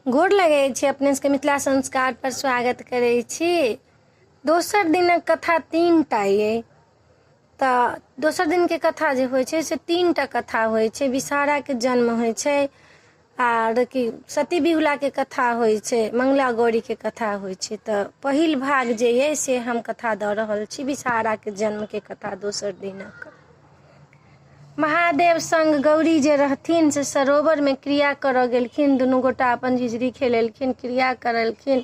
गोर लगै छी अपने सबके मिथिला संस्कार पर स्वागत करै छी। दोसर दिनक कथा 3 टा अइ। तऽ दोसर दिनके कथा जे होइ छै से 3 टा कथा होइ छै। विषहाराके जन्म होइ छै आर की सती बिहुलाके कथा होइ छै, मंगला गौरीके कथा होइ छै। तऽ पहिल भाग जे अइ से हम कथा दऽ रहल छी, विषहाराके जन्मके कथा दोसर दिनक। महादेव संग गौरी जे रहथिन से सरोवरमे क्रिया करऽ गेलखिन। दुनू गोटा अपन झिझरी खेलेलखिन, क्रिया करेलखिन,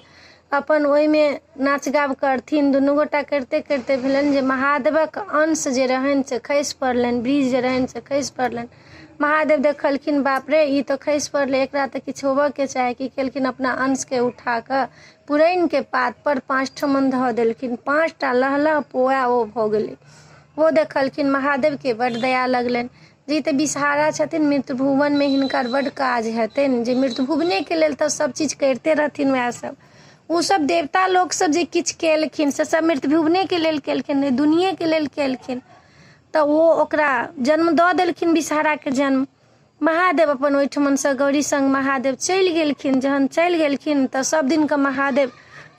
अपन ओहिमे नाच गाब करथिन। दुनू गोटा करिते करिते भेलनि जे महादेवक अंश जे रहनि से खसि पड़लनि, ब्रिज जे रहनि से खसि पड़लनि। महादेव देखलखिन, बाप रे, ई तऽ खसि पड़लै, एकरा तऽ किछु होबऽके चाही। की केलखिन? अपना अंशके उठा कऽ पुरैनके पातपर 5 ठमन धऽ देलखिन। 5 टा लहलह पोआ ओ भऽ गेलै। ओ देखलखिन, महादेवके बड्ड दया लगलनि जे ई तऽ विषहारा छथिन, मृत्युभुवनमे हिनकर बड्ड काज हेतनि, जे मृत्युभुवनेके लेल तऽ सब चीज करिते रहथिन। वएह सब ओसब देवता लोक सब जे किछु केलखिन से सब मृत्युभुवनेके लेल केलखिन, नहि दुनियेके लेल केलखिन। तऽ ओ ओकरा जन्म दऽ देलखिन, विषहाराके जन्म। महादेव अपन ओहिठमनसँ गौरी सङ्ग महादेव चलि गेलखिन। जहन चलि गेलखिन तऽ सब दिनके महादेव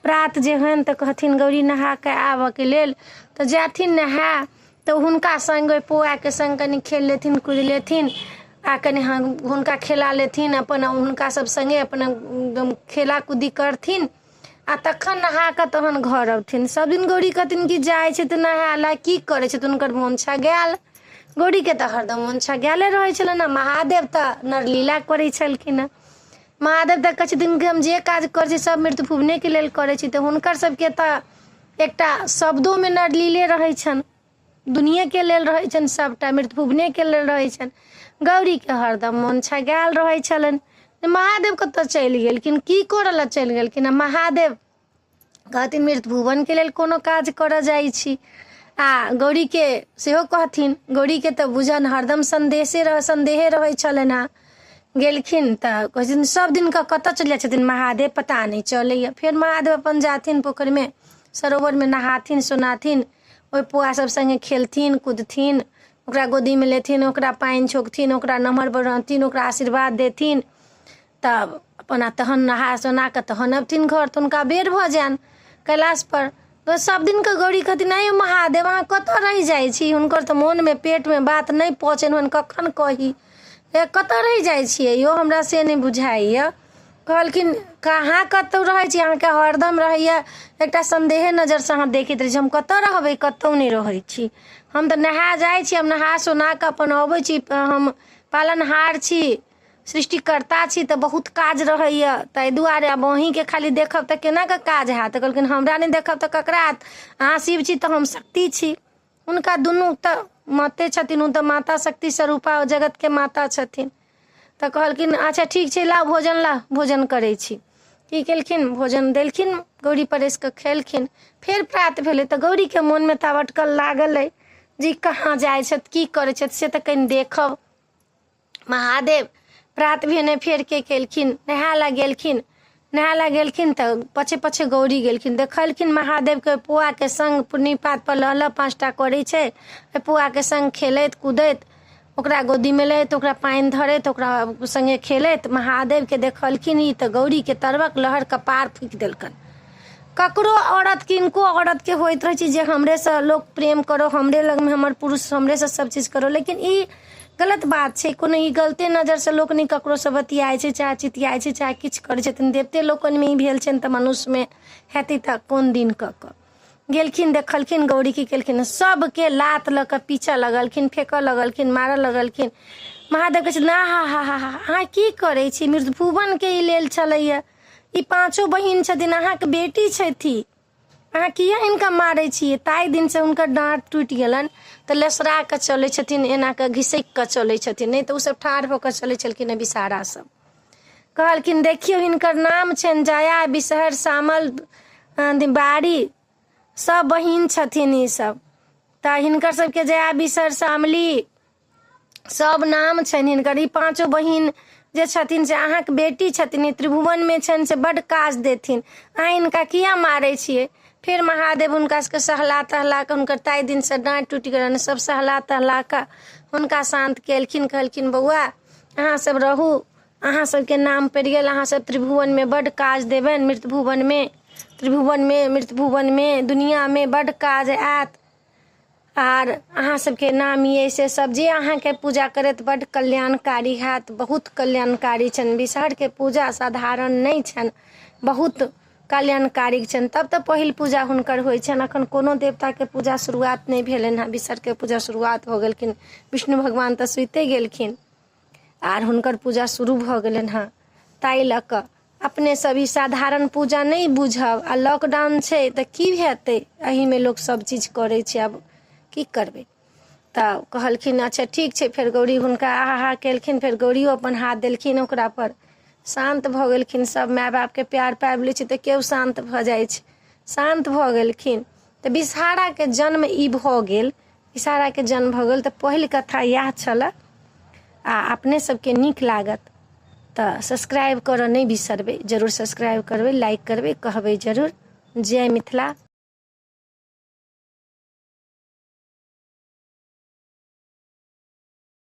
प्रात जे होइन तऽ कहथिन गौरी नहा कऽ आबऽके लेल, तऽ जाथिन नहाय तऽ हुनका सङ्ग ओहि पौआके सङ्ग कनि खेल लेथिन, कुदि लेथिन आ कनि हुनका खेला लेथिन। अपन हुनका सब सङ्गे अपन एकदम खेला कूदी करथिन आ तखन नहा कऽ तहन घर अबथिन। सब दिन गौरी कहथिन कि जाइ छै तऽ नहाय लए, की करै छै? तऽ हुनकर मोन छगायल। गौरीके तऽ हरदम मोन छगायले रहै छलनि हँ। महादेव तऽ नरलीला करै छलखिन हँ। महादेव तऽ कहै छथिन कि हम जे काज करै छी सब मृत्यु भुवनेके लेल करै छी। तऽ हुनकर सबके तऽ एकटा शब्दोमे नरलीले रहै छनि, दुनियेके लेल रहै छनि, सभटा मृत्यु लेल रहै छनि। गौरीके हरदम मोन छगायल रहै छलनि जे महादेव कतऽ चलि गेलखिन, की करऽ लए चलि गेलखिन? आ महादेव कहथिन मृत्यु भुवनके लेल कोनो काज करऽ जाइ छी। आ गौरीके सेहो कहथिन। गौरीके तऽ बुझन हरदम सन्देशे रह सन्देहे रहै छलनि हेँ। गेलखिन तऽ कहै छथिन सब दिनके कतऽ चलि जाइ छथिन महादेव, पता नहि चलैए। फेर महादेव अपन जाथिन पोखरिमे, सरोवरमे नहाथिन सोनाथिन, ओहि पौआ सब सङ्गे खेलथिन कूदथिन, ओकरा गोदीमे लेथिन, ओकरा पानि छौकथिन, ओकरा नमहर बढ़थिन, ओकरा आशीर्वाद देथिन। तब अपन तहन नहा सोना कऽ तहन अबथिन घर, तऽ हुनका बेर भऽ जानि कैलाशपर। तऽ सब दिनके गौरी कहथिन, आँय यौ महादेव, अहाँ कतऽ रहि जाइ छी? हुनकर तऽ मोनमे पेटमे बात नहि पचनि होनि, कखन कही, कतऽ रहि जाइ छियै यौ हमरा से नहि बुझाइए। कहलखिन, कहाँ कतहु रहै छी? अहाँके हरदम रहैए एकटा सन्देहे नजरसँ अहाँ देखैत रहै छी। हम कतऽ रहबै? कतहु नहि रहै छी। हम तऽ नहा जाइ छी, हम नहा सोना कऽ अपन अबै छी। हम पालनहार छी, सृष्टिकर्ता छी, तऽ बहुत काज रहैए ताहि दुआरे। आब अहीँके खाली देखब तऽ केना कऽ काज हैत? तऽ कहलखिन, हमरा नहि देखब तऽ ककरा हैत? अहाँ शिव छी तऽ हम शक्ति छी। हुनका दुनू तऽ माते छथिन, ओ तऽ माता शक्ति स्वरूपा जगतके माता छथिन। तऽ कहलखिन, अच्छा ठीक छै, लाउ भोजन, ला भोजन करै छी। की केलखिन? भोजन देलखिन, गौरी परसि कऽ खेलखिन। फेर प्रात भेलै तऽ गौरीके मोनमे ताब अटकल लागल अइ जे ई कहाँ जाइ छथि, की करै छथि, से तऽ कनि देखब। महादेव प्रात भेने फेर के केलखिन? नहाय लए गेलखिन। नहाय लए गेलखिन तऽ पाछे पाछे गौरी गेलखिन। देखलखिन महादेवके पौआके सङ्ग पुरनी पातपर लह लह 5 टा करै छै, ओहि पौआके सङ्ग खेलैत कूदैत, ओकरा गोदीमे लैत, ओकरा पानि धरैत, ओकरा सङ्गे खेलैत महादेवके देखलखिन ई तऽ गौरीके तरवक लहर कपार फूकि देलकनि। ककरो औरत, किनको औरतके होइत रहै छै जे हमरेसँ लोक प्रेम करो, हमरे लगमे हमर पुरुष हमरेसँ सब चीज करो, लेकिन ई गलत बात छै। कोनो ई गलते नजरसँ लोक नहि ककरोसँ बतियाइ छै, चाहे चितियाइ छै, चाहे किछु करै छथिन। देवते लोकनिमे ई भेल छनि तऽ मनुष्यमे हेतै तऽ कोन दिन कऽ कऽ गेलखिन। देखलखिन गौरी, की केलखिन? सबके लात लऽ कऽ पीचऽ लगलखिन, फेकऽ लगलखिन, मारऽ लगलखिन। महादेव कहै छथिन, हा हा हा हा, अहाँ की करै छी? मृदुभुवनके ई लेल छलैया, ई पाँचो बहिन छथिन, अहाँके बेटी छथि, अहाँ किया हिनका मारै छियै? ताहि दिनसँ हुनकर डाँट टूटि गेलनि तऽ लेसरा कऽ चलै छथिन, एना कऽ घिसकि कऽ चलै छथिन, नहि तऽ ओसभ ठाढ़ भऽ कऽ चलै छलखिन हेँ विषहारा सब। कहलखिन, देखियौ, हिनकर नाम छनि जया, विषहर, सामल, बारी, सब बहिन छथिन ईसभ। तऽ हिनकर सबके जया, विषहर, सामली सब नाम छनि हिनकर। ई पाँचो बहिन जे छथिन से अहाँके बेटी छथिन, ई त्रिभुवनमे छनि से बड्ड काज देथिन, अहाँ हिनका किया मारै छियै? फेर महादेव हुनका सबके सहला तहला कऽ हुनकर ताहि दिनसँ डाँट टूटि गेलनि। सब सहला तहला कऽ हुनका शान्त केलखिन। कहलखिन, बौआ, अहाँ सब रहू, अहाँ सबके नाम पड़ि गेल, अहाँ सब त्रिभुवनमे बड्ड काज देबनि, मृत भुवनमे, त्रिभुवनमे, मृत भुवनमे, दुनिआँमे बड्ड काज आयत। आर अहाँ सबके नाम ये से सब जे अहाँके पूजा करत बड्ड कल्याणकारी हैत, बहुत कल्याणकारी छनि। विषहरके पूजा साधारण नहि छनि, बहुत कल्याणकारी छनि। तब तऽ पहिल पूजा हुनकर होइ छनि। अखन कोनो देवताके पूजा शुरुआत नहि भेलनि हँ, विषहरके पूजा शुरुआत भऽ गेलखिन। विष्णु भगवान तऽ सुतिए गेलखिन आर हुनकर पूजा शुरू भऽ गेलनि हँ। ताहि लऽ कऽ अपने सब ई साधारण पूजा नहि बुझब। आ लॉकडाउन छै तऽ की हेतै, एहिमे लोक सब चीज करै छै, आब की करबै। तऽ कहलखिन अच्छा ठीक छै। फेर गौरी हुनका आहा हा केलखिन, फेर गौरियो अपन हाथ देलखिन ओकरा पर, शान्त भऽ गेलखिन। सब माय बापके प्यार पाबि लै छै तऽ केओ शान्त भऽ जाइ छै, शान्त भऽ गेलखिन। तऽ विषहाराके जन्म ई भऽ गेल, विषहाराके जन्म भऽ गेल। तऽ पहिल कथा इएह छलए आ अपने सबके नीक लागत तऽ सब्सक्राइब करऽ नहि बिसरबै, जरूर सब्सक्राइब करबै, लाइक करबै, कहबै जरूर। जय मिथिला।